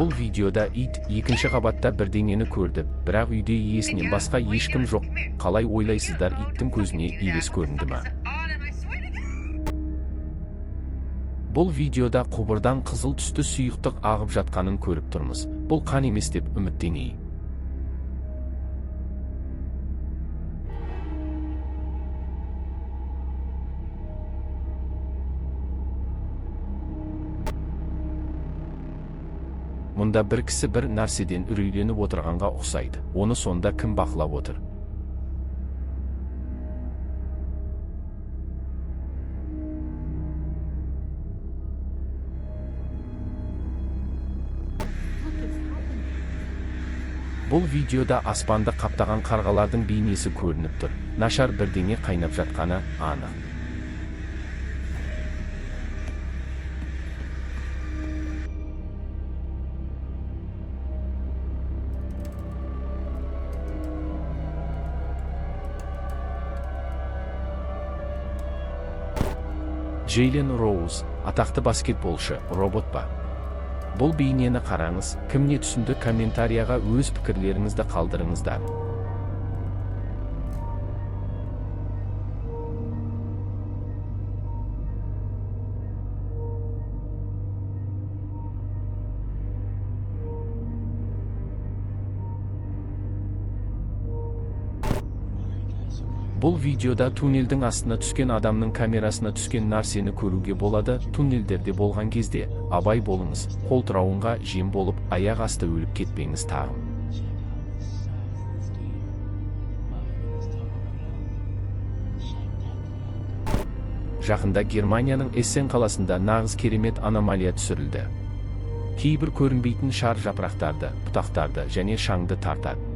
Бұл видеода ит екінші қабатта бірдеңені көрді, бірақ үйде иесінен басқа ешкім жоқ. Қалай ойлайсыздар, иттің көзіне елес көрінді ма? Бұл видеода құбырдан қызыл түсті сұйықтық ағып жатқанын көріп тұрмыз. Бұл қан емес деп үміттенейін. Мұнда бір кісі бір нәрседен үрейленіп отырғанға ұқсайды. Оны сонда кім бақылап отыр? Бұл видеода аспанды қаптаған қарғалардың бейнесі көрініп тұр. Нашар бірдеңе қайнап жатқаны анық. Джейлен Роуз, атақты баскетболшы, робот па? Бұл бейнені қараңыз, кім не түсінді, комментарияға өз пікірлеріңізді қалдырыңыздар. Бұл видеода туннельдің астына түскен адамның камерасына түскен нәрсені көруге болады. Туннельдерде болған кезде абай болыңыз, қолтырауынға жем болып, аяқ асты өліп кетпеңіз тағым. Жақында Германияның Эссен қаласында нағыз керемет аномалия түсірілді. Кейбір көрінбейтін шар жапырақтарды, бұтақтарды және шаңды тартады.